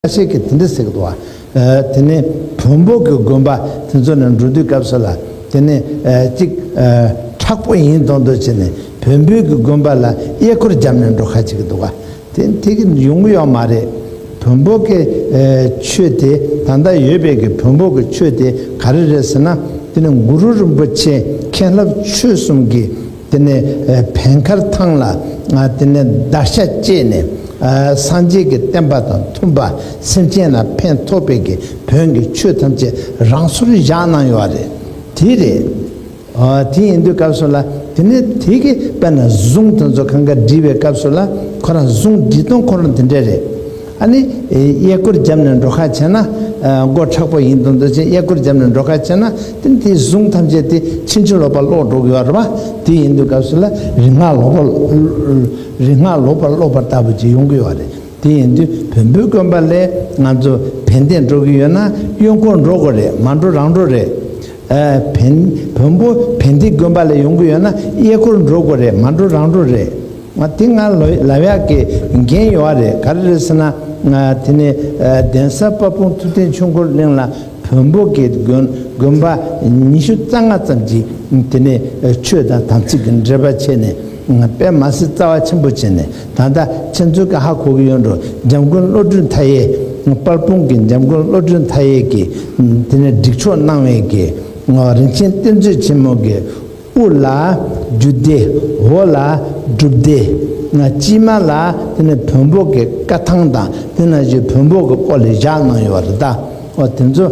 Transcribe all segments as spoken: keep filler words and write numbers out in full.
ཁ་ཤས་ཀྱིས་དེ་འདྲ་ཟེར་གི་འདུག་བ། ཨ། དེ་ནས་བོན་པོ་གི་དགོན་པ་དེ་ཚོ་ནང་འགྲོ་དུས་སྐབས་སུ་ལ། དེ་ནས་ཨ་གཅིག་ཨ་མཁྲེགས་པོ་ཡིན་མདོག་མདོག་བྱས་ནས་བོན་པོའི་གི་དགོན་པ་ལ་གཡས་སྐོར་བརྒྱབ་ནས་འགྲོ་ཁ་བྱེད་ཀྱི་འདུག་བ། དེ་དེ་གི་ཡོང་གི་ཡོད་མ་རེད། བོན་པོ་གི་ཨ་ཆོས་དེ། ད་ལྟ་ཡོད་པའི་གི་བོན་པོ་གི་ཆོས་དེ་ག་རེ་རེད་ཟེར་ན། དེ་ནས་གུ་རུ་རིན་པོ་ཆེ་མཁན་བརླབས་ཆོས་གསུམ་གྱི། དེ་ནས་ཨ་བན་དཀར་ཐང་ལ། ཨ། དེ་ནས་བརྡར་ཤ་བཅད་ནས། ཨ། སངས་རྒྱས་ཀྱི་བསྟན་པ་དང་མཐུན་པ། སེམས་ཅན་ལ་ཕན་ཐོགས་པའི་གི་བོན་གྱི་ཆོས་ཐམས་ཅད་རང་སོར་བཞག་གནང་ཡོད་རེད། དེ་རེད། ཨ། དེ་ཡིན་དུས་སྐབས་སུ་ལ། དེ་ནས་དེ་གི་དཔེར་ན་གཟུངས་དེ་ཚོ་གང་ག་བྲིས་པའི་སྐབས་སུ་ལ། ཁོ་རང་གཟུངས་འབྲི་སྟངས་ཁོ་རང་དེ་འདྲ་རེད། ཨ་ནི་གཡས་སྐོར་བརྒྱབ་ནས་འགྲོ་ཁ་བྱས་ན། ཨ། མགོ་མཁྲེགས་པོ་ཡིན་མདོག་མདོག་བྱས་གཡས་སྐོར་བརྒྱབ་ནས་འགྲོ་ཁ་བྱས་ན། དེ་དེའི་གཟུངས་ཐམས་ཅད་དེ་ཕྱིན་ཅི་ལོག་པར་ཀློག་འགྲོ་གི་ཡོད་རེད་པ། དེ་ཡིན་དུས་སྐབས་སུ་ལ་རིག་སྔགས་ལོག་པར། རིག་སྔགས་ལོག་པར་ཀློག་པ་ལྟ་བུ་ཅིག་ཡོང་གི་ཡོད་རེད། དེ་ཡིན་དུས་བོན་པོའི་དགོན་པ་ལས་ང་ཚོ་བན་དེ་འགྲོ་གི་ཡོད་ན་གཡོན་སྐོར་འགྲོ་དགོས་རེད། མ་འགྲོ་རང་འགྲོ་རེད། ཨ། བན། བོན་པོ་བན་དེ་དགོན་པ་ལ་ཡོང་གི་ཡོད་ན་གཡས་སྐོར་འགྲོ་དགོས་རེད། མ་འགྲོ་རང་འགྲོ་རེད། ང་དེ་ང་ལོ་ལབ་ཡག་གི་འགན་ཡོད་རེད། ག་རེ་རེད་ཟེར་ན། ང་དེ་ནས་ཨ་གདན་ས་དཔལ་སྤུངས་ཐུབ་བསྟན་ཆོས་འཁོར་གླིང་ལ་བོན་པོ་གི་དགོན་དགོན་པ་ཉི་ཤུ་རྩ་ལྔ་ཙམ་ཅིག་དེ་ནས་ཨ་ཆོས་དང་དམ་ཚིག་གི་འབྲེལ་བ་བྱས་ནས། དཔེ་མ་སྲིད་རྩ་བ་ཆེན་པོ་བྱས་ནས། ད་ལྟ་ཁྱེད་ཚོས་ཀྱི་ཧ་གོ་གི་ཡོད་འགྲོ། འཇམ་མགོན་བློ་གྲོས་མཐའ་ཡས། དཔལ་སྤུངས་ཀྱི་འཇམ་མགོན་བློ་གྲོས་མཐའ་ཡས་ཀྱིས་དེ་ནས་སྒྲིག་ཆོག་གནང་བའི་གི་རིན་ཆེན་གཏེར་མཛོད་ཆེན་མོ་གི་དབུ་ལ་རྒྱུད་སྡེ། འོག་ལ་སྒྲུབ་སྡེ། དཀྱིལ་མ་ལ་དེ་ནས་བོན་པོ་གི་བཀའ་ཐང་དང་། དེ་ནང་བཞིན་བོན་པོ་གི་སྐོར་ལ་བཞག་གནང་ཡོད་རེད་ད། འོ་དེ་ཚོ་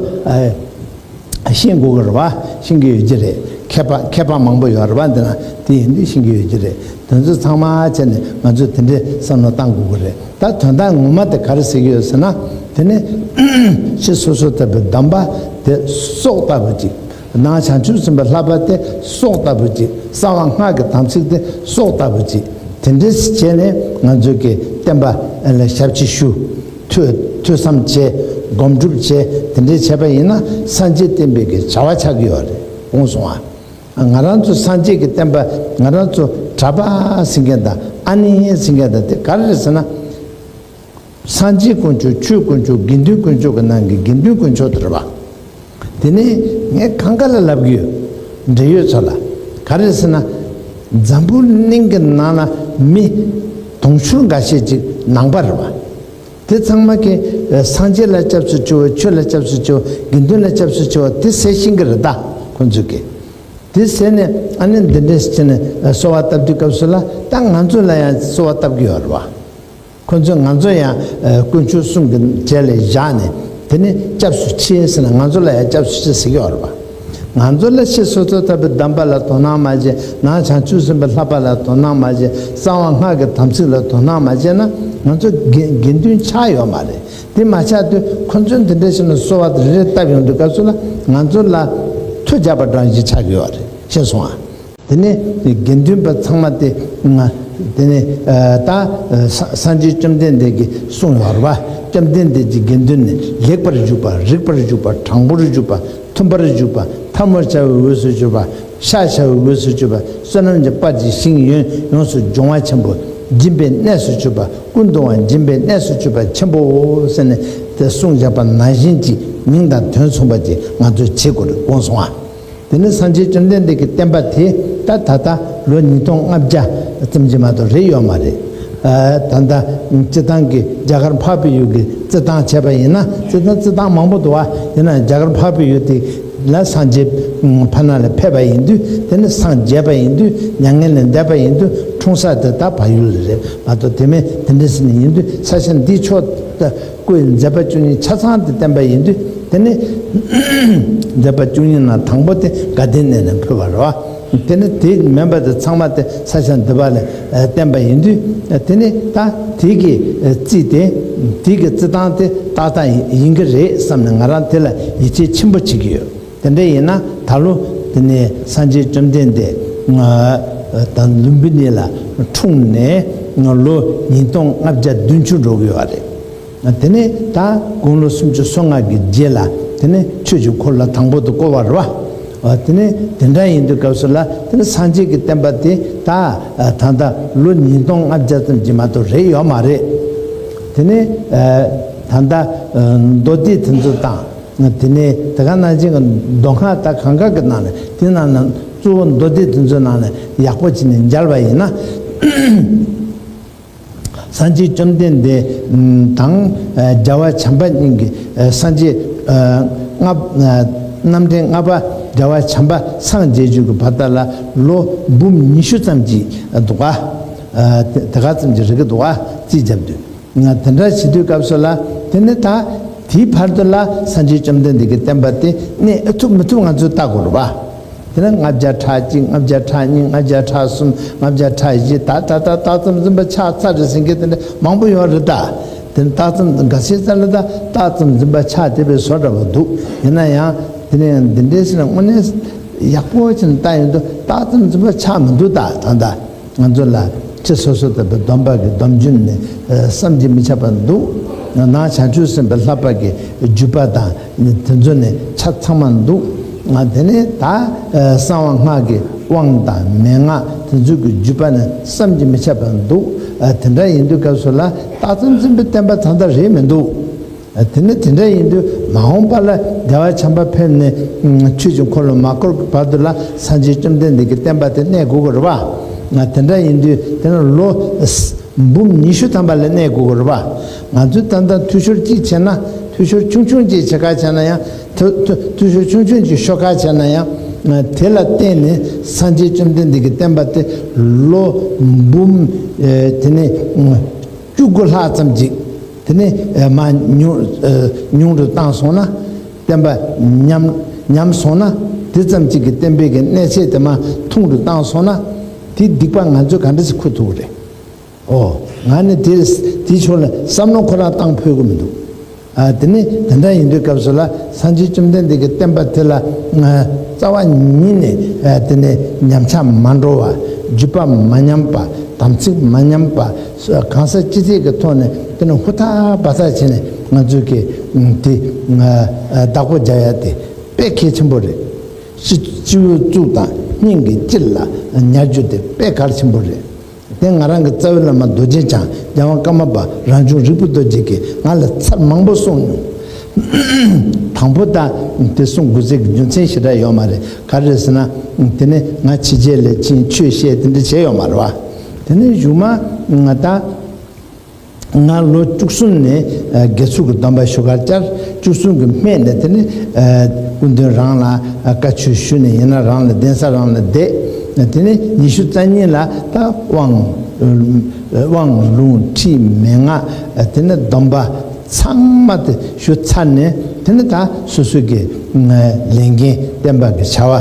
ཨ་ཤེས་དགོས་ཀྱི་རེད་པ། ཤེས་ཀྱི་ཡོད་ཀྱི་རེད། མཁས་པ་མཁས་པ་མང་པོ་ཡོད་རེད་པ། འདི་ན་དེ་ཡིན་དུས་ཤེས་ཀྱི་ཡོད་ཀྱི་རེད། དེ་ཚོ་ཚང་མ་བྱས་ནས་ང་ཚོས་དེ་འདྲའི་བསམ་བློ་བཏང་དགོས་ཀྱི་རེད། ད་དོན་དག་ངོ་མ་དེ་ག་རེ་ཟེར་གྱི་ཡོད་ཟེར་ན། དེ་ནི་ཕྱི་སོ་སོར་ཐར་པའི་གདམས་པ་དེ་སྲོག་ལྟ་བུ་ཅིག། ནང་བྱང་ཆུབ་སེམས་དཔའི་བསླབ་པ་དེ་སྲོག་ལྟ་བུ་ཅིག། གསང་བ་སྔགས་ཀྱི་དམ་ཚིག་དེ་སྲོག་ལྟ་བུ་ཅིག། དེ་འདྲས་བྱས་ནས་ང་ཚོས་ཀྱི་བསྟན་པ་ལ་ཞབས་ཕྱི་ཞུ། ཐོས་ཐོས་བསམ་བྱས། སྒོམ་སྒྲུབ་བྱས། དེ་འདྲས་བྱས་པ་ཡིན་ན་སངས་རྒྱས་བསྟན་པའི་གི་བྱ་བ་ཆགས་ཀྱི་ཡོད་རེད། དགོངས་སོང་ཨ། ང་རང་ཚོ་སངས་རྒྱས་ཀྱི་བསྟན་པ། ང་རང་ཚོ་གྲྭ་པ་ཟེར་མཁན་དང་ཨ་ནེ་ཟེར་མཁན་དང་དེ་ག་རེ་རེད་ཟེར་ན། སངས་རྒྱས་དཀོན་མཆོག་ཆོས་དཀོན་མཆོག་དགེ་འདུན་དཀོན་མཆོག་གི་ནང་གི་དགེ་འདུན་དཀོན་མཆོག་དེ་རེད་པ། དེ་ནས་ངས་གང་ག་ལ་ལབ་ཀྱི་ཡོད། འབྲེལ་ཡོད་ཚོ་ལ། ག་རེ་ཟེར་ན། འཛམ་བུ་གླིང་གི་ནང་ལ་མི་དུང་ཕྱུར་འགའ་ཤས་ཅིག་ནང་པ་རེད་པ། དེ་ཚང་མ་གིས་ཨ་སངས་རྒྱས་ལ་སྐྱབས་སུ་མཆིའོ། ཆོས་ལ་སྐྱབས་སུ་མཆིའོ། དགེ་འདུན་ལ་སྐྱབས་སུ་མཆིའོ། དེ་ཟེར་ཤེས་ཀྱི་རེད་ད། ཁོང་ཚོས་ཀྱིས། དེ་ཟེར་ནས་ཨ་ནི་འདི་འདྲས་བྱས་ནས་ཨ་གསོལ་བ་བཏབ་དུས་སྐབས་སུ་ལ། ད་ང་ཚོ་ལ་ཡང་གསོལ་བ་བཏབ་ཀྱི་ཡོད་རེད་པ། ཁོ་ཚོས་ང་ཚོ་ཡང་ཨ་དཀོན་མཆོག་གསུམ་གྱི་གྲས་ལ་བཞག་ནས། དེ་ནས་སྐྱབས་སུ་མཆི་ཟེར་ན་ང་ཚོ་ལ་ཡང་སྐྱབས་སུ་མཆི་ཟེར་གྱི་ཡོད་རེད་པ། ང་ཚོ་ལ་ཕྱི་སོ་སོར་ཐར་པའི་གདམས་པ་ལ་དོ་སྣང་མ་བྱེད། ནང་བྱང་ཆུབ་སེམས་དཔའི་བསླབ་པ་ལ་དོ་སྣང་མ་བྱེད། གསང་བ་སྔགས་ཀྱི་དམ་ཚིག་ལ་དོ་སྣང་མ་བྱས་ན་ང་ཚོ་དགེ་དགེ་འདུན་ཆགས་ཡོད་མ་རེད། དེ་མ་ཆགས་དུས་ཁོ་ཚོས་འདི་འདྲ་བྱས་ནས་གསོལ་བ་རེ་རེ་བཏབ་ཡོང་དུས་སྐབས་སུ་ལ་ང་ཚོ་ལ་མཐུ་རྒྱག་པ་འདྲ་ཞིག་ཆགས་ཀྱི་ཡོད་རེད། ཤེས་སོང་ཨ། དེ་ནས་དགེ་འདུན་པ་ཚང་མ་དེ་ང་དེ་ནས་ཨ་ད་ཨ་ས་སངས་རྒྱས་བཅོམ་ལྡན་འདས་ཀྱིས་གསུངས་ཡོད་རེད་པ། བཅོམ་ལྡན་འདས་ཀྱི་དགེ་འདུན་ནི་ལེགས་པར་འཇུག་པ། རིགས་པར་འཇུག་པ། དྲང་པོར་འཇུག་པ། མཐུན་པར་འཇུག་པ། ཐལ་མོ་སྦྱར་བའི་འོས་སུ་གྱུར་པ། ཤ་བྱ་བའི་འོས་སུ་གྱུར་པ། བསོད་ནམས་ཀྱི་དཔལ་གྱི་ཞིང་ཡོན་ཡོངས་སུ་སྦྱོང་བ་ཆེན་པོ། སྦྱིན་པའི་གནས་སུ་གྱུར་པ། ཀུན་ཏུ་ཡང་སྦྱིན་པའི་གནས་སུ་གྱུར་པ་ཆེན་པོའོ་ཟེར་ནས་དེ་གསུངས་བཞག་པ་ནང་བཞིན་གྱི་མིང་དང་དོན་མཚུངས་པ་ཅིག་ང་ཚོས་བྱེད་དགོས་རེད། དགོངས་སོང་ཨ། དེ་ནི་སངས་རྒྱས་བཅོམ་ལྡན་འདས་ཀྱི་བསྟན་པ་དེ་ད་ད་ལྟ་ལོ་ཉིས་སྟོང་ལྔ་བརྒྱ་ཙམ་གྱི་མ་གཏོགས་རེད་ཡོད་མ་རེད། ཨ་ད་ལྟ་སྤྱིར་བཏང་གི་རྒྱ་གར་འཕགས་པའི་ཡུལ་གྱི་རྩི་ཐང་བྱས་པ་ཡིན་ན། རྩི་ཐང་རྩི་ཐང་མང་པོ་འདུག་བ། ཡིན་ན་རྒྱ་གར་འཕགས་པའི་ཡུལ་དེ་ལ་སངས་རྒྱས་ཕ་ན་ལ་ཕེབས་པ་ཡིན་དུས། དེ་ནི་སངས་རྒྱས་པ་ཡིན་དུས། མྱ་ངན་ལས་འདས་པ་ཡིན་དུས། འཁྲུངས་ས་དེ་ད་བལ་ཡུལ་རེད་མ་གཏོགས། དེ་མིན་དེ་འདྲ་ཟེར་ནས་ཡིན་དུས་ས་ཆ་འདིའི་ཕྱོགས་ད། སྐུའི་མཛད་པ་བཅུ་གཉིས་ཆ་ཚང་དེ་བསྟན་པ་ཡིན་དུས། དེ་ནི་མཛད་པ་བཅུ་གཉིས་ནང་དང་པོ་དེ་དགའ་ལྡན་གནས་ནས་ཕུལ་བ་རེད་བ། དེ་ནི་དེ་མིན་པ་དེ་ཚང་མ་དེ་ས་ཆ་འདི་པ་ལ་བསྟན་པ་ཡིན་དུས། དེ་ནི་ད་དེ་གི་རྩི་དེ། དེ་གི་རྩི་ཐང་དེ་ཏག་ཏག་ཡིན་གྱི་རེད་བསམ་ནས་ང་རང་དེ་ལ་ཡིད་ཆེས་ཆེན་པོ་བྱེད་ཀྱི་ཡོད། དེ་འདྲ་ཡིན་ན་ད་ལོ་དེ་ནས་སངས་རྒྱས་བཅོམ་ལྡན་འདས་ད་ལུམ་བི་ནི་ལ་འཁྲུངས་ནས་ལོ་ཉིས་སྟོང་ལྔ་བརྒྱ་བདུན་ཅུ་འགྲོ་གི་ཡོད་རེད། དེ་ནས་ད་དགུང་ལོ་སུམ་ཅུ་སོ་ལྔ་གི་རྗེས་ལ་དེ་ནས་ཆོས་ཀྱི་འཁོར་ལོ་དང་པོ་དེ་བསྐོར་བ་རེད་བ། དེ་ནས་དེ་འདྲ་ཡིན་དུས་སྐབས་སུ་ལ་དེ་ནས་སངས་རྒྱས་ཀྱི་བསྟན་པ་དེ་ད་ད་ལྟ་ལོ་ཉིས་སྟོང་ལྔ་བརྒྱ་ཙམ་གྱི་མ་གཏོགས་རེད་ཡོད་མ་རེད། དེ་ནས་ད་ ད་ལྟ་མདོ་སྡེ་དེ་ཚོ་དང་། དེ་ནས་དེ་ག་ནང་བཞིན་གྱི་མདོ་སྔགས་ད་གང་ག་གི་ནང་ནས། དེ་ནང་ན་གཙོ་བོ་མདོ་སྡེ་དེ་ཚོའི་ནང་ནས་ཡག་པོ་བྱས་ནས་མཇལ་བ་ཡིན་ན། སངས་རྒྱས་བཅོམ་ལྡན་འདས་དང་རྒྱལ་བ་བྱམས་པ་གཉིས་ཀྱིས། སངས་རྒྱས་ལྔ། རྣམ་འདྲེན་ལྔ་པ་རྒྱལ་བ་བྱམས་པ་སངས་རྒྱས་རྒྱུ་གི་བར་དག་ལ་ལོ་འབུམ་ཉི་ཤུ་ཙམ་ཅིག་འདུག་ག་དེ་ག་ཙམ་ཅིག་རིག་གི་འདུག་ག་རྩིས་བརྒྱབ་དུས། ང་དེ་འདྲ་བྱེད་དུས་སྐབས་སུ་ལ། དེ་ནི་ད་དེའི་བར་དུ་ལ་སངས་རྒྱས་བཅོམ་ལྡན་འདས་ཀྱི་བསྟན་པ་དེ་གནས་ཨེ་ཐུབ་མི་ཐུབ་ང་ཚོས་བལྟ་དགོས་རེད་པ། དེ་ནི་ལྔ་བརྒྱ་ཕྲག་གཅིག་ལྔ་བརྒྱ་ཕྲག་གཉིས། ལྔ་བརྒྱ་ཕྲག་གསུམ། ལྔ་བརྒྱ་ཕྲག་བཞི། ད་ད་ད་རྟགས་ཙམ་འཛིན་པ་ཆགས་ཚར་རེད་ཟེར་མཁན་དེ་འདྲ་མང་པོ་ཡོད་རེད་ད། དེ་ནི་རྟགས་ཙམ་འགའ་ཤས་ཙམ་ལ་ད་རྟགས་ཙམ་འཛིན་པ་ཆགས་བསྡད་པའི་བཟོ་འདྲ་པོ་འདུག་ཡིན་ན་ཡང་དེ་ནི་ཡང་འདི་འདྲའི་ཟེར་ན་དངོས་གནས་ཡག་པོ་བྱས་ནས་བལྟ་ཡོང་དུས་རྟགས་ཙམ་འཛིན་པ་ཆགས་མི་འདུག་ད་ད་ད། ང་ཚོ་ལ་ཁྱེད་སོ་སོ་ལྟ་བུའི་སྡོམ་པ་གི་སྡོམ་རྒྱུན་ནི་བསམ་གྱིས་མི་ཁྱབ་པ་འདུག་ནང་བྱང་ཆུབ་སེམས་དཔའི་བསླབ་པ་གི་བརྒྱུད་པ་དང་དེ་ཚོ་ནི་ཆ་ཚང་མ་འདུག་དེ་ནས་ད་གསང་བ་སྔགས་ཀྱི་དབང་དང་མན་ངག་དེ་ཚོ་གི་བརྒྱུད་པ་ནི་བསམ་གྱིས་མི་ཁྱབ་པ་འདུག་དེ་འདྲ་ཡིན་དུས་སྐབས་སུ་ལ་རྟགས་ཙམ་འཛིན་པའི་བསྟན་པ་ད་ལྟ་རེད་མི་འདུག་དེ་ནི་དེ་འདྲ་ཡིན་དུས་མ་འོངས་པ་ལ་རྒྱལ་བ་བྱམས་པ་ཕེབས་ནས་ཆོས་ཀྱི་འཁོར་ལོ་མ་བསྐོར་གྱི་བར་དུ་ལ་སངས་རྒྱས་བཅོམ་ལྡན་འདས་ཀྱི་བསྟན་པ་དེ་གནས་དགོས་ཀྱི་རེད་པ། དེ་འདྲ་ཡིན་དུས་དེ་ནི་ལོ་འབུམ་ཉི་ཤུ་ཐམ་པ་ལ་གནས་དགོས་ཀྱི་རེད་པ། ང་ཚོས་ད་ལྟ་འཐུས་ཤོར་གཅིག་བྱས་ན། འཐུས་ཤོར་ཆུང་ཆུང་གཅིག་བྱེད་ཁ་བྱས་ན་ཡང་། འཐུས་འཐུས་འཐུས་ཤོར་ཆུང་ཆུང་གཅིག་ཤོར་ཁ་བྱས་ན་ཡང་། དེ་ལ་བརྟེན་ནས་སངས་རྒྱས་བཅོམ་ལྡན་འདས་ཀྱི་བསྟན་པ་དེ་ལོ་འབུམ་དེ་ནི་བཅུ་དགུ་ལྷག་ཙམ་ཅིག་དེ་ནས་མར་ཉུང་ཉུང་དུ་བཏང་སོང་ན། བསྟན་པ་ཉམས་ཉམས་སོང་ན། དེ་ཙམ་གཅིག་གི་བསྟན་པའི་གི་གནས་ཚད་དེ་མར་ཐུང་དུ་བཏང་སོང་ན། དེ་སྡིག་པ་ང་ཚོས་ག་འདྲ་ཞིག་འཁུར་ཐུབ་ཀྱི་རེད། ཨོ། ང་ནི་དེ་དེའི་ཕྱོགས་ལ་བསམ་བློ་ཁོ་རང་བཏང་ཕོད་ཀྱི་མི་འདུག་ཨ། དེ་ནས་དེ་འདྲ་ཡིན་དུས་སྐབས་སུ་ལ་སངས་རྒྱས་བཅོམ་ལྡན་འདས་ཀྱི་བསྟན་པ་དེ་ལ་རྩ་བ་ཉིད་ནས་དེ་ནས་ཉམས་ཆག་མ་འགྲོ་བ། བརྒྱུད་པ་མ་ཉམས་པ། དམ་ཚིག་མ་ཉམས་པ། གང་ཟག་སྤྱི་ཚོགས་ཀྱི་ཐོག་ནས་དེ་ནི་ཧུར་ཐག་འབད་ཐག་བྱས་ནས་ང་ཚོས་ཀྱི་དེ་བདག་པོ་རྒྱག་ཡ་དེ་དཔེ་གལ་ཆེན་པོ་རེད། སྤྱི་སྤྱི་བོའི་གཙུག་དང་སྙིང་གི་དཀྱིལ་ལ་ཉར་རྒྱུ་དེ་དཔེ་གལ་ཆེན་པོ་རེད། དེ་ང་རང་གི་རྩ་བའི་བླ་མ་རྡོ་རྗེ་འཆང་རྒྱལ་དབང་ཀརྨ་པ་རང་བྱུང་རིག་པའི་རྡོ་རྗེ་གིས་ང་ལ་ཚར་མང་པོ་གསུངས་མྱོང་། དང་པོ་ད་དེ་གསུང་དགོས་ཚད་ཀྱི་རྒྱུ་མཚན་ཞེ་དྲག་ཡོད་མ་རེད། ག་རེ་རེད་ཟེར་ན། དེ་ནས་ང་ཕྱི་རྒྱལ་ལ་ཕྱིན་ཆོས་བཤད་དེ་འདྲ་བྱས་ཡོད་མ་རེད་པ། དེ་ནས་གཞུག་མ་ང་ད་ང་ལོ་བཅུ་གསུམ་ནས་དགེ་ཚུལ་གྱི་སྡོམ་པ་ཞུ་གར་བཅར། བཅུ་གསུམ་གྱི་སྨད་ནས་དེ་ནས་སྐུ་མདུན་རང་ལ་བཀའ་ཆོས་ཞུས་ནས་ཡིན་ན་རང་ལ་གདན་ས་རང་ལ་བསྡད། དེ་ནས་ཉི་ཤུ་རྩ་གཉིས་ལ་ད་དབང་དབང་ལུང་ཁྲིད་མན་ངག་དེ་ནས་སྡོམ་པ་ཚང་མ་དེ་ཞུ་ཚར་ནས། དེ་ནས་ད་སོ་སོ་གི་ལས་འགན་བསྟན་པ་གི་བྱ་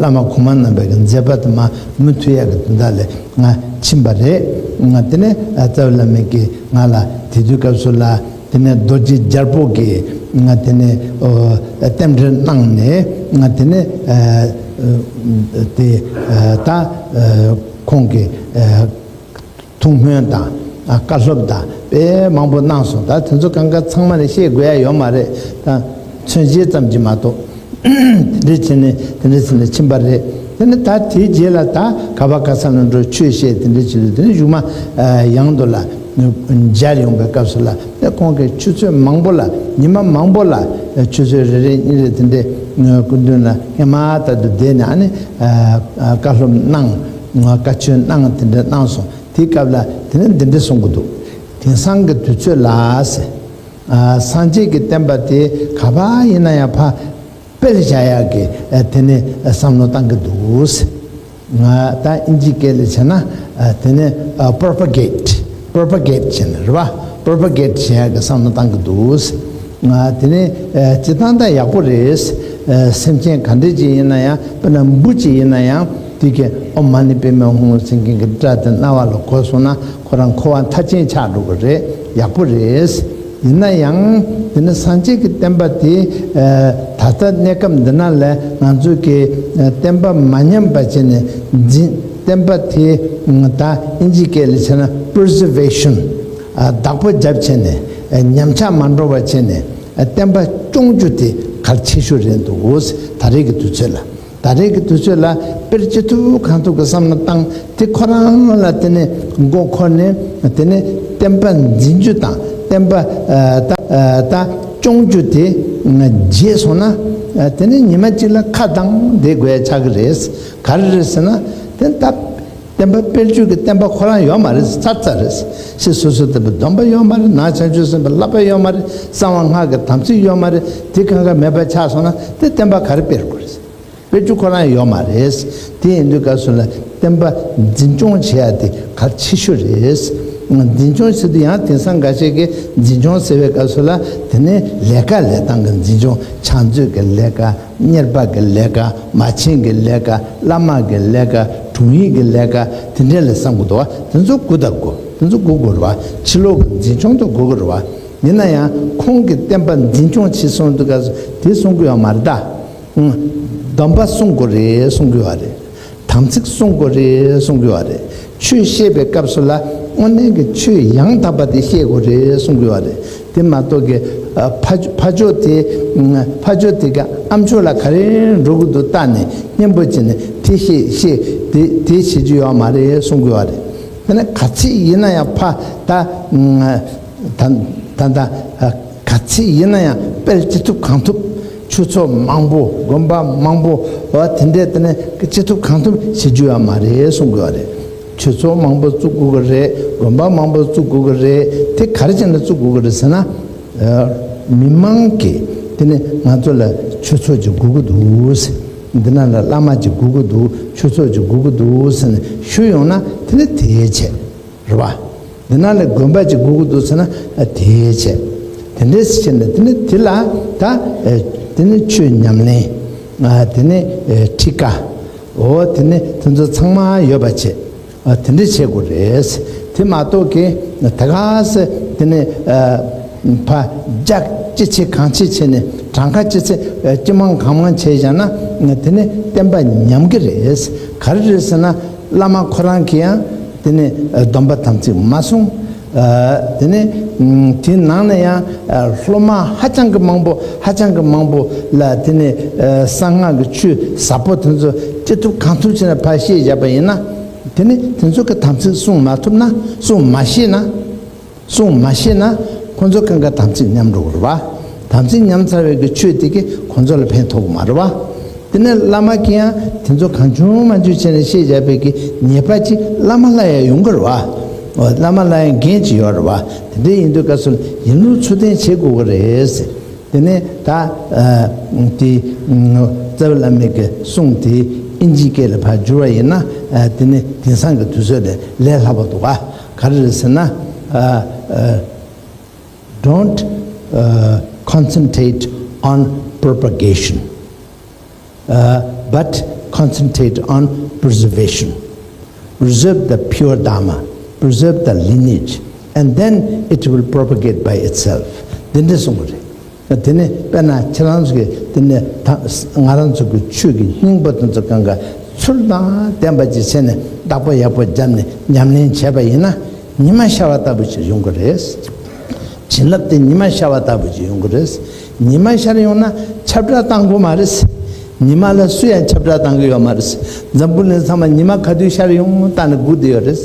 བ། བླ་མ་གོང་མ་རྣམ་པ་གི་མཛད་པ་དེ་མ་མུ་མཐུད་ཡག་གི་དོན་དག་ལ་ང་ཕྱིན་པ་རེད། ང་དེ་ནས་རྩ་བའི་བླ་མ་གིས་ང་ལ་དེ་དུས་སྐབས་སུ་ལ་དེ་ནས་རྡོ་རྗེ་རྒྱལ་པོ་གིས་ང་དེ་ནས་ཨོ་རྟེན་འབྲེལ་གནང་ནས། ང་དེ་ནས་དེ་ད་ཁོང་གི་ཐུགས་སྨོན་དང་བཀའ་སློབ་དང་དཔེ་མང་པོ་གནང་སོང་། ད་དེ་ཚོ་གང་ག་ཚང་མ་ནས་བཤད་དགོས་ཡ་ཡོད་མ་རེད། ད་མཚོན་བྱེད་ཙམ་གྱིས་མ་གཏོགས། དེ་འདྲ་བྱས་ནས་དེ་འདྲ་བྱས་ནས་ཕྱིན་པ་རེད། དེ་ནས་ད་དེའི་རྗེས་ལ་ད་ག་བ་ག་ས་ལ་འགྲོ་ཆོས་བཤད་དེ་འདྲ་བྱས་ནས། དེ་ནས་གཞུག་མ་ཡང་དུ་ལ་མཇལ་ཡོང་པའི་སྐབས་སུ་ལ། དེ་ཁོང་གིས་ཆུ་ཚོད་མང་པོ་ལ་ཉི་མ་མང་པོ་ལ་ཆུ་ཚོད་རེ་རེ་གཉིས་རེ་དེ་འདྲའི་སྐུ་མདུན་ལ་སྔ་མ་ལྟར་དུ་བསྡད་ནས། ཨ་ནི་བཀའ་སློབ་གནང་། བཀའ་ཆོས་གནང་། དེ་འདྲ་གནང་སོང་། དེའི་སྐབས་ལ་དེ་ནས་འདི་འདྲ་གསུང་གི་འདུག་དེང་སང་གི་དུས་ཚོད་ལ་ཟེར། ཨ། སངས་རྒྱས་ཀྱི་བསྟན་པ་དེ་ག་པར་ཡིན་ན་ཡང་ཕར་སྤེལ་བྱ་ཡག་གི་ཨ་དེ་ནས་བསམ་བློ་བཏང་གི་འདུག་ཟེར། ང་ད་ཨིན་ཇི་སྐད་ལ་བྱས་ན་ཨ་དེ་ནས་ཨ་propagate propagate བྱས་ནས་རེད་པ། propagate བྱེད་ཡག་གི་བསམ་བློ་བཏང་གི་འདུག་ཟེར། ང་དེ་ནས་ཨ་སྤྱིར་བཏང་ད་ཡག་པོ་རེད། ཨ་སེམས་ཅན་ག་འདྲ་ཅིག་ཡིན་ན་ཡང་། དཔེར་ན་འབུ་ཅིག་ཡིན་ན་ཡང་། དེ་གིས་ཨོཾ་མ་ཎི་པདྨེ་ཧཱུྃ་ཟེར་མཁན་གྱི་སྒྲ་དེ་རྣ་བ་ལ་གོ་སོང་ན། ཁོ་རང་འཁོར་བ་མཐའ་ཅན་ཆགས་འགྲོ་གི་རེད། ཡག་པོ་རེད། ཡིན་ན་ཡང་དེ་ནི་སངས་རྒྱས་ཀྱི་བསྟན་པ་དེ་ཨ་ད་ལྟ་གནས་སྐབས་འདི་ན་ལ་ང་ཚོ་གི་ཨ་བསྟན་པ་མ་ཉམས་པ་བྱས་ནས་འཛིན། བསྟན་པ་དེ་ད་ཨིན་ཇི་སྐད་ལ་བྱས་ན་preservation ཨ་བདག་པོ་རྒྱབ་བྱས་ནས། ཨ་ཉམས་ཆག་མ་འགྲོ་བ་བྱས་ནས། ཨ་བསྟན་པ་སྐྱོང་རྒྱུ་དེ་གལ་ཆེ་ཤོས་རེད་འདུག་ད་རེས་ཀྱི་དུས་ཚོད་ལ། ད་རེས་ཀྱི་དུས་ཚོད་ལ་དཔེར་ཅི་ཐུབ་གང་ཐུབ་ཀྱི་བསམ་བློ་བཏང་། དེ་ཁོ་རང་ལ་དེ་ནས་མགོ་འཁོར་ནས། དེ་ནས་བསྟན་པ་འཛིན་རྒྱུ་དང་། བསྟན་པ་ཨ་ད་ ད་སྐྱོང་རྒྱུ་དེ་བརྗེད་སོང་ན། དེ་ནི་ཉི་མ་གཅིག་ལ་ཁ་གདངས་བསྡད་དགོས་ཆགས་ཀྱི་རེད། ག་རེ་རེད་ཟེར་ན། དེ་ད་བསྟན་པ་དཔེར་བརྗོད་ཀྱི་བསྟན་པ་ཁོ་རང་ཡོད་མ་རེད། ཚར་ཚར་རེད། ཕྱི་སོ་སོ་བསྟན་པའི་སྡོམ་པ་ཡོད་མ་རེད། ནང་བྱང་ཆུབ་སེམས་དཔའི་བསླབ་པ་ཡོད་མ་རེད། གསང་བ་སྔགས་ཀྱི་དམ་ཚིག་ཡོད་མ་རེད། དེ་གང་ག་མེད་པ་ཆགས་སོང་ན་དེ་བསྟན་པ་ག་རེ་སྤེལ་དགོས་རེད། དཔེ་རྒྱུ་ཁོ་རང་ཡོད་མ་རེད། དེ་ཡིན་དུས་སྐབས་སུ་ལ་བསྟན་པ་འཛིན་སྐྱོང་བྱེད་ཡ་དེ་གལ་ཆེ་ཤོས་རེད། འཛིན་སྐྱོང་ཟེར་དུས་ཡང་དེང་སང་འགའ་ཤས་ཀྱིས་འཛིན་སྐྱོང་ཟེར་བའི་སྐབས་སུ་ལ་དེ་ནི་ལས་ཀ་ལས་སྟངས་ཀྱི་འཛིན་སྐྱོང་། ཕྱག་མཛོད་ཀྱི་ལས་ཀ། གཉེར་པ་གི་ལས་ཀ། མ་བྱན་གྱི་ལས་ཀ། བླ་མ་གི་ལས་ཀ། དྲུང་ཡིག་གི་ལས་ཀ། དེ་འདྲས་ལ་བསམ་གྱི་འདུག་བ། དེ་ཚོ་དགོས་དང་དགོས། དེ་ཚོ་དགོས་དགོས་རེད་བ། ཕྱི་ལོགས་ཀྱི་འཛིན་སྐྱོང་དེ་དགོས་དགོས་རེད་བ། ཡིན་ན་ཡང་ཁོང་གིས་བསྟན་པ་འཛིན་སྐྱོང་བྱེད་སོང་དུས་སྐབས་སུ་དེ་གསུང་གི་ཡོད་མ་རེད་ད། སྡོམ་པ་སྲུང་དགོས་རེད་གསུང་གི་ཡོད་རེད། དམ་ཚིག་སྲུང་དགོས་རེད་གསུང་གི་ཡོད་རེད། ཆོས་བཤད་པའི་སྐབས་སུ་ལ་དངོས་གནས་ཀྱི་ཆོས་ཡང་དག་པ་དེ་བཤད་དགོས་རེད་གསུང་གི་ཡོད་རེད། དེ་མ་གཏོགས་ཀྱི་ཕ་ཕ་ཕྱོགས་དེ་ཕ་ཕྱོགས་དེ་ག་ཨ་མཆོག་ལ་ག་རེ་འགྲོ་གི་འདུག་བལྟས་ནས་སྙན་པོ་བྱས་ནས་དེ་བཤད་བཤད་དེ་དེ་བྱེད་རྒྱུ་ཡོད་མ་རེད་གསུང་གི་ཡོད་རེད། དེ་ནས་ག་ཚད་ཡིན་ན་ཡང་ཕ་ད། ད་ད་ད་ག་ཚད་ཡིན་ན་ཡང་སྤེལ་ཅི་ཐུབ་གང་ཐུབ། ཆོས་ཚོགས་མང་པོ། དགོན་པ་མང་པོ། འོ་དེ་འདྲས་དེ་ནས་ཅི་ཐུབ་གང་ཐུབ་བྱེད་རྒྱུ་ཡོད་མ་རེད་གསུང་དགོས་པ་རེད། ཆོས་ཚོགས་མང་པོ་བཙུགས་དགོས་ཀྱི་རེད། དགོན་པ་མང་པོ་བཙུགས་དགོས་ཀྱི་རེད། དེ་ག་རེ་བྱས་ནས་བཙུགས་དགོས་ཀྱི་རེད་ཟེར་ན། མི་མང་གིས་དེ་ནས་ང་ཚོ་ལ་ཆོས་ཚོགས་ཅིག་དགོས་ཀྱི་འདུག་ཟེར། འདི་ན་ལ་བླ་མ་ཅིག་དགོས་ཀྱི་འདུག་ཆོས་ཚོགས་ཅིག་དགོས་ཀྱི་འདུག་ཟེར་ནས་ཞུས་ཡོང་ན་དེ་ནས་དེའི་ཆེད། རེད་བ། འདི་ན་ལས་དགོན་པ་ཅིག་དགོས་ཀྱི་འདུག་ཟེར་ན་དེའི་ཆེད། དེ་འདྲས་བྱས་ནས་དེ་ནི་དེ་ལ་ད་དེ་ནི་ཆོས་ཉམས་ལེན། དེ་ནི་ཁྲིད་ཀ། འོ་དེ་ནི་དེ་ཚོ་ཚང་མ་ཡོད་པ་བྱེད། དེ་འདྲས་བྱེད་དགོས་རེད། དེ་མ་གཏོགས་ཀྱི་ད་ག་སེ་དེ་ནི་ཕ་རྒྱ་ཅི་ཆེ་གང་ཆེ་བྱས་ནས་གྲངས་ཀ་ཅི་ཆེ་ཅི་མང་གང་མང་བྱས་བཞག་ན་དེ་ནི་བསྟན་པ་ཉམས་ཀྱི་རེད། ག་རེ་རེད་ཟེར་ན། བླ་མ་ཁོ་རང་གིས་ཡང་དེ་ནས་སྡོམ་པ་དམ་ཚིག་མ་སྲུང་། དེ་ནས་དེའི་ནང་ནས་ཡང་སློབ་མ་ཧ་ཅང་གི་མང་པོ་ཧ་ཅང་གི་མང་པོ་ལ་དེ་ནས་གསང་སྔགས་ཀྱི་ཆོས་ཟབ་པོ་དེ་ཚོ་ཅི་ཐུབ་གང་ཐུབ་བྱས་ནས་ཕར་བཤད་བཞག་པ་ཡིན་ན། དེ་ནས་དེ་ཚོ་གི་དམ་ཚིག་སྲུང་མ་ཐུབ་ན། སྲུང་མ་ཤེས་ན། སྲུང་མ་ཤེས་ན་ཁོ་ཚོ་གང་ག་དམ་ཚིག་ཉམས་འགྲོ་གི་རེད་བ། དམ་ཚིག་ཉམས་ཚར་བའི་གི་ཆོས་དེ་གི་ཁོ་ཚོ་ལ་ཕན་ཐོགས་གི་མ་རེད་བ། དེ་ནས་བླ་མ་གིས་ཡང་དེ་ཚོ་གང་བྱུང་མང་བྱུང་བྱས་ནས་བཤད་བཞག་པའི་གི་ཉེས་པ་ཅིག་བླ་མ་ལ་ཡང་ཡོང་གི་རེད་བ། འོ་བླ་མ་ལ་ཡང་འགན་ཅིག་ཡོད་རེད་བ། དེ་འདྲ་ཡིན་དུས་སྐབས་སུ་ཡིན་ལུགས་ཚུལ་ལྡན་བྱེད་དགོས་གི་རེད་ཟེར། དེ་ནས་ད་དེ་རྩ་བའི་བླ་མའི་གི་གསུང་དེ་ཨིན་ཇིའི་སྐད་ལ་ཕར་བསྒྱུར་བ་ཡིན་ན། དེ་ནས་དེང་སང་གི་དུས་ཚོད་ལས་ལས་སླ་པོ་འདུག་ག་ག་རེ་རེད་ཟེར་ན། Don't uh, concentrate on propagation, uh, but concentrate on preservation. Preserve the pure Dharma, preserve the lineage, and then it will propagate by itself. དེ་འདྲ་གསུངས་པ་རེད། དེ་ནས་དཔེར་ན་ཁྱེད་རང་ཚོ་གི་དེ་ནས་ད་ང་རང་ཚོ་གི་ཆོས་ཀྱི་སྙིང་པོ་དེ་ཚོ་གང་ག་ཚུལ་དང་ལྡན་པ་ཅིག་བྱས་ནས་བདག་པོ་ཡག་པོ་བརྒྱབ་ནས་ཉམས་ལེན་བྱས་པ་ཡིན་ན། ཉི་མ་ཤར་བ་ལྟ་བུ་ཞིག་ཡོང་གི་རེད། བྱིན་རླབས་དེ་ཉི་མ་ཤར་བ་ལྟ་བུ་ཞིག་ཡོང་གི་རེད། ཉི་མ་ཤར་ཡོང་ན་ཁྱབ་བསྒྲགས་བཏང་དགོས་མ་རེད། ཉི་མ་ལ་སུ་ཡང་ཁྱབ་བསྒྲགས་བཏང་གི་ཡོད་མ་རེད། འཛམ་བུ་གླིང་ཚང་མ་ཉི་མ་ག་དུས་ཤར་ཡོང་བལྟས་ནས་སྒུག་བསྡད་ཡོད་རེད།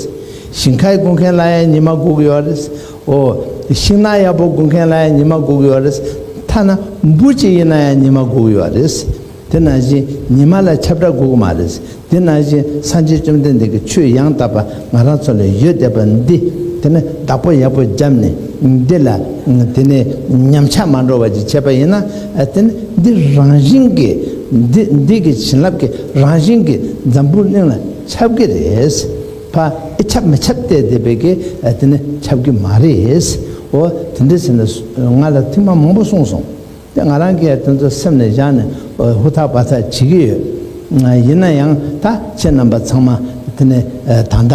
ཞིང་ཁ་སྒུག་མཁན་ལ་ཡང་ཉི་མ་སྒུག་གི་ཡོད་རེད། འོ། ཤིང་ནགས་ཡག་པོ་སྒུག་མཁན་ལ་ཡང་ཉི་མ་སྒུག་གི་ཡོད་རེད། ཐ་ན་འབུ་ཅིག་ཡིན་ན་ཡང་ཉི་མ་སྒུག་གི་ཡོད་རེད། དེ་ནང་བཞིན་ཉི་མ་ལ་ཁྱབ་བསྒྲགས་དགོས་ཀྱི་མ་རེད། དེ་ནང་བཞིན་སངས་རྒྱས་བཅོམ་ལྡན་འདས་ཀྱི་ཆོས་ཡང་དག་པ་ང་རང་ཚོ་ལ་ཡོད་བསྡད་པ་འདི། དེ་ནི་བདག་པོ་ཡག་པོ་བརྒྱབ་ནས་འདི་ལ་དེ་ནས་ཉམས་ཆག་མ་འགྲོ་བ་ཅིག་བྱས་པ་ཡིན་ན། དེ་ནི་འདི་རང་བཞིན་གྱིས་འདི་འདི་གི་བྱིན་རླབས་ཀྱི་རང་བཞིན་གྱིས་འཛམ་བུ་གླིང་ལ་ཁྱབ་ཀྱི་རེད། ཕ་ཨེ་ཁྱབ་མི་ཁྱབ་བལྟས་བསྡད་པའི་གི་དེ་ནི་ཁྱབ་ཀྱི་མ་རེད། འོ་དེ་འདྲ་ཟེར་ནས་ང་ལ་ཐེངས་མ་མང་པོ་གསུངས་སོང་། དེ་ང་རང་གིས་དེ་ཚོ་སེམས་ནས་བཞག་ནས་ཧུར་ཐག་འབད་ཐག་བྱེད་ཀྱི་ཡོད། ཡིན་ན་ཡང་ད་ཁྱེད་རྣམ་པ་ཚང་མ་དེ་ནས་ད་ལྟ་